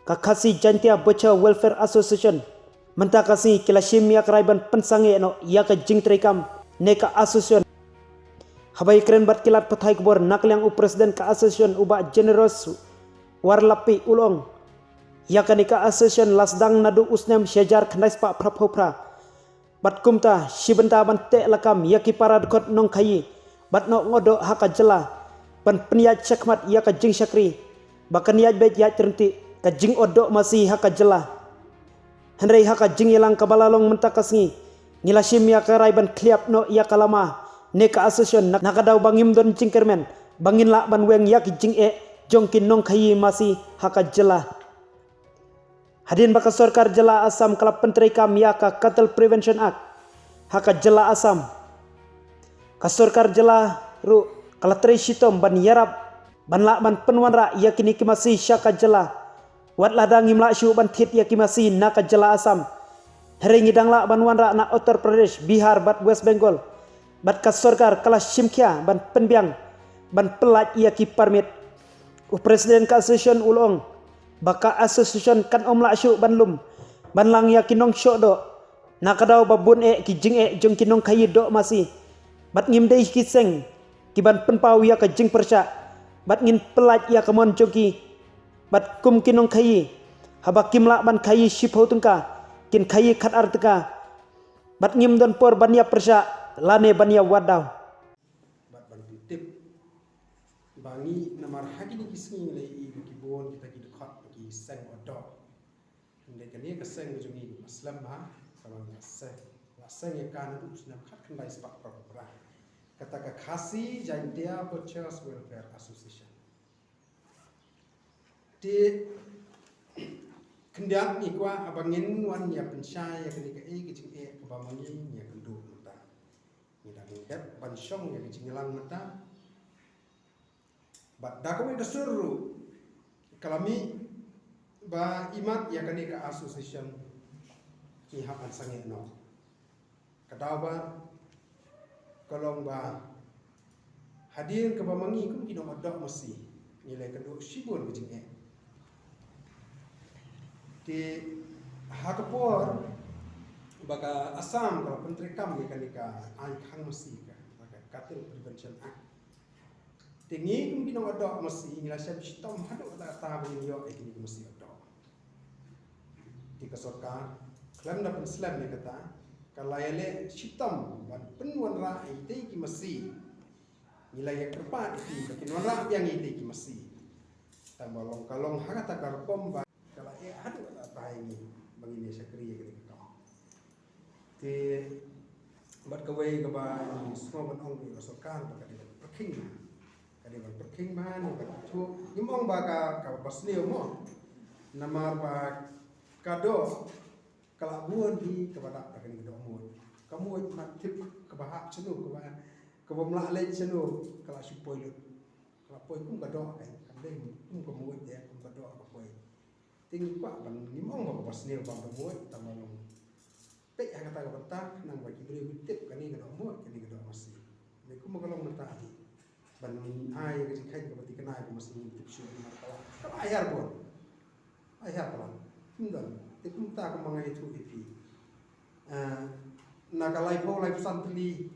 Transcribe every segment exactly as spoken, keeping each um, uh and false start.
ka Khasi Jaintia Butcher Welfare Association mynta ka sngi ki la shim ïa ka rai ban pynsangeh noh ïa ka jingtreikam ne ka association. Haba ïakren bad ki lad pathai khubor na ka liang u president ka association u Bah Generous Warlapi u la ong, ïa kane ka association la sdang naduh u snem shihajar khyndai spah phraphew phra. Bad kumta shi bynta ban teh lakam ïa ki para dkhot nongkhaïi bad nongohdoh ha ka jylla ban pynïaid shakhmat ïa ka jingshakri ba kan ïaid beit ïaid ryntih ka jingohdoh masi ha ka jylla. Hynrei ha ka jingïalang kaba la long mynta ka sngi ngi la shim ïa ka rai ban khliap noh ïa ka lama ne ka association na ka daw ba ngim don jingkyrmen ba ngin lah ban weng ïa ki jingeh jong ki nongkhaïi masi ha ka jylla. Hadien ba ka sorkar jylla Assam ka la pyntreikam ïa ka Cattle Prevention Act ha ka jylla Assam, ka sorkar jylla ruh ka la trei shitom ban ïarap ban lah ban pynwanrah ïa kine ki masi sha ka jylla. Wat la dang ngim lah shuh ban thied ïa ki masi na ka jylla Assam, hynrei ngi dang lah ban wanrah na Uttar Pradesh, Bihar bad West Bengal. Bad ka sorkar ka la shim khia ban pynbiang ban pyllait ïa ki permit. U president ka association u la ong ba ka association kan ym lah shuh ban lum ban lang ïa ki nongshohdoh na ka daw ba bun eh ki jingeh jong ki nongkhaïi doh masi. Bad ngim dei ki seng ki ban pynpaw ïa ka jingpyrshah bad ngin pyllait ïa ka mon jong ki. Bad kum ki nongkhaïi, haba kim lah ban khaïi shiphew tyngka, kin khaïi khatar tyngka. Bad ngim don por ban ïa pyrshah lane ban ïa wad daw. Bad ban pyntip ba ngi namar ha kine ki sngi ngi la ïohi ba ki bun kita ki dkhot ba ki seng odoh. Hynrei kane ka seng ka jong ngi ka slem bha, kaba la seng, la seng ïa ka naduh u snem khatkhyndai spah phra phra. Kata ka Khasi Jaintia Butchers Welfare Association. Te khyndiat ngi kwah ba ngin wan ïa pynshai ïa kane kaei ka jingeh kaba ma ngi ngi ïa kynduh mynta. Ngi dang dep ban shong ïa ka jingïalang mynta. Bad da kawei ka sur ruh ka la mih ba imat ïa kane ka association ngi hap ban sangeh noh. Ka daw ba ka long ba hadien kaba ma ngi kum ki nongohdoh masi ngi la ïakynduh shibun ka jingeh. Te ha ka por ba ka Assam ka la pyntreikam ïa kane ka aiñ khang masi ka, ka Cattle Prevention Act. Te ngi kum ki nongohdoh masi ngi la shem shitom haduh katta katta ba ngin ïoh ïa kine ki masi odoh. Te ka sorkar khlem da pynslem ïa kata ka la ïaleh shitom ban pynwanrah ïa itei ki masi. Ngi la ïakyrpad ïa ki ba kin wanrah biang ïa itei ki masi. Tang ba long ka long ha kata ka rukom ba ka la eh haduh katta katta ïa ngi ba ngin ïa shakri ïa kane ka kam. Te bad kawei kaba ngi sngew ban ong ïa ka sorkar ba ka dei ban pyrkhing bha. Ka dei ban pyrkhing bha ne ban thuh. Ngim ong ba ka, kaba sniew mo. Namar ba ka doh ka la bun hi kaba dap da kane ka doh muid. Ka muid mat tip kaba hap shano, kaba, kaba ym lah leit shano, ka la shu poi lut. Ka la poi kum ka doh, ka, kam dei kum ka muid, kum ka doh ka poi. Te ngi kwah ban, ngim ong ba kaba sniew ba ka muid, tang ba long peit ha kata ka bynta khnang ba ki briew ki tip kane ka doh muid, kane ka doh masi. Ne kumba ka long mynta hi ban ai ka jingkheiñ kaba thikna ïa ka masi, ngim tip shuh namar ka la, ka la hiar bun. Ai hiar palat. Ym don. Te kumta kumba nga ïathuh ïa phi, eh, na ka laiphew laiphew san tylli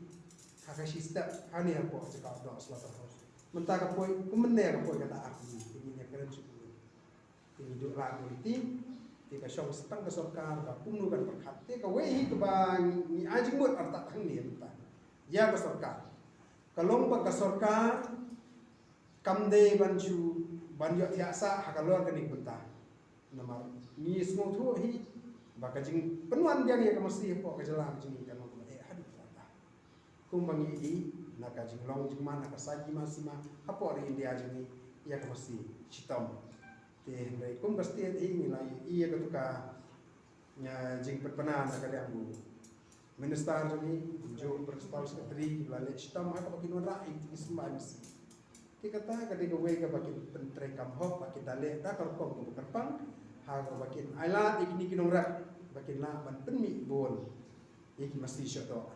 ha ka shi step hangne hapoh jaka doh slaughterhouse. Mynta ka poi, kumne ka poi kata ar tylli. Te ngin ïakren shuh kumne. Te ngi duh la quality. Te ka shong sa tang ka sorkar ba kumno kan pyrkhat. Te kawei hi kaba ngi, ngi ai jingmut artat hangne mynta ïa ka sorkar. Ka long ba ka sorkar kam dei ban shu ban ïoh thiah sah ha ka lor kane ka bynta. Namar ngi sngewthuh hi ba ka jingpynwan biang ïa ka masi hapoh ka jylla ka jong ngi ka long kaba eh haduh katta. Kumba ngi ïohi na ka jinglong jingman, na ka sait jingman sima hapoh ri India jong ngi ïa ka masi shitom. Te hynrei kum ka state hi ngi la ïohi ïa katu ka, ïa, jingpynbna na ka liang u minister jong ngi, jong u principal secretary, la leh shitom ha kaba kin wanrah ïa ki symbai masi. Te kata ka dei kawei kaba kin pyntreikam hok ba kin da leh da ka rukom kaba kyrpang ha kaba kin ailad ïa kine ki nongrep ba kin lah ban pynmih bun ïa ki masi shoh doh.